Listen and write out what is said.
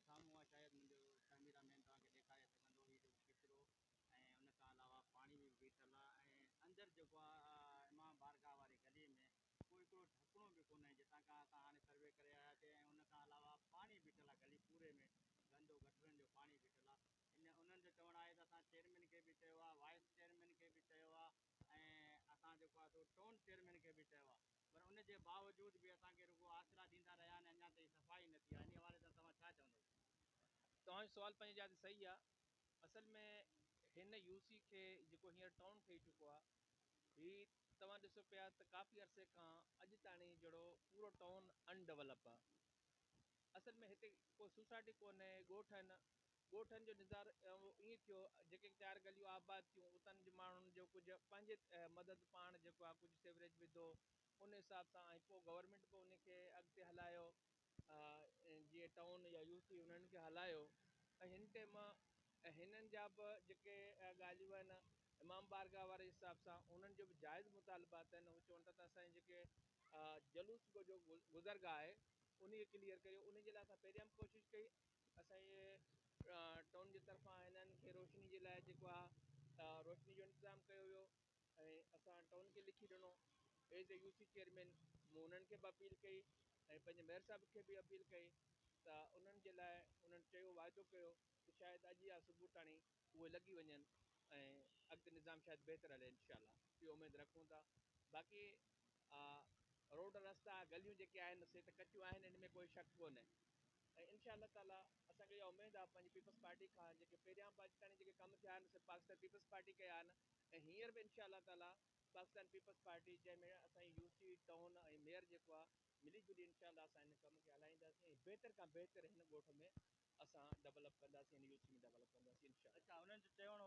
سامهون آهي شايد منهنجو ڪئميرا مين توهان کي ڏيکاري سگهندو هي جيڪو ڪچرو ۽ ان کان علاوه پاڻي به بيٺل آهي ۽ اندر جيڪو آهي امام بارگاهه واري گلي ۾ ڪو هڪڙو ڍڪڻو به ڪونهي جتان کان اسان هاڻي سروي ڪري آياسي ۽ ان کان علاوه پاڻي بيٺل آهي گلي پوري ۾ گندو گٽرن جو پاڻي بيٺل آهي ان انهن جو چوڻ آهي ته اسان چيئرمين کي به چيو آهي وائيس چيئرمين کي به چيو آهي ۽ اسان جيڪو آهي سو ٽائون چيئرمين کي به چيو آهي پر ان جي باوجود به اسان کي رڳو آسرا ڏيندا رهيا آهن اڃا تائين صفائي نه ٿي آهي انهي حوالي سان توهان ڇا چوندو؟ توهان جو سوال پنهنجي جاء تي صحيح آهي اصل ۾ هن يو سي کي جيڪو هينئر ٽائون ٺهي چڪو آهي هي توهان ڏسو پيا ته ڪافي عرصي کان اڄ تاڻي جهڙو پورو ٽائون ان ڊولپ آهي اصل ۾ هتي ڪو سوسائٽي ڪونهي ڳوٺ آهن ڳوٺن جو نظار ائين ٿيو جيڪي چار گليون آباد ٿيون اتان جي ماڻهن جو ڪجهه پنهنجي مدد پاڻ جيڪو آهي ڪجهه سيوريج وڌو ان حساب سان ۽ پوء گورنمينٽ به ان کي اڳتي هلايو جيئن ٽائون يا يو سي انهن کي هلايو ۽ هن ٽيم هنن جا به جيڪي ڳالهيون آهن امام بارگاهه واري حساب سان انهن جو به جائز مطالبات آهن هو چون ٿا ته اسان جي جيڪي جلوس جو گذرگاهه آهي ان کي ڪليئر ڪريو ان جي لاء اسان پهريان به ڪوشش ڪئي اسان جي ٽائون جي طرفان هنن کي روشني جي لاء جيڪو آهي روشني جو انتظام ڪيو ويو ۽ اسان ٽائون کي لکي ڏنو as a U C chairman مون انهن کي به اپيل ڪئي ۽ پنهنجي ميئر صاحب کي به اپيل ڪئي ته انهن جي لاء انهن چيو واعدو ڪيو ته شايد اڄ يا صبح تاڻي اهي لڳي وڃن ۽ اڳتي نظام شايد بهتر هلي انشاء الله اهو اميد رکون ٿا باقي روڊ رستا گليون جيڪي آهن سي ته ڪچيون آهن ان ۾ ڪوئي شڪ ڪونهي ۽ انشاء الله تعالي اسان کي اها اميد آهي پنهنجي پيپلز پارٽي کان جيڪي پهريان به اڄ تاڻي جيڪي ڪم ٿيا آهن سي پاڪستان پيپلز پارٽي ڪيا آهن ۽ هينئر به انشاء الله تعالي پاڪستان پيپلز پارٽي جنهن ۾ اسان جي يو سي ٽائون ۽ ميئر جيڪو آهي ملي جلي انشاء الله اسان هن ڪم کي هلائينداسين ۽ بهتر کان بهتر هن ڳوٺ ۾ اسان ڊولپ ڪنداسين هن يو سي ۾ ڊولپ ڪنداسين انشاء الله. اڇا انهن جو چوڻ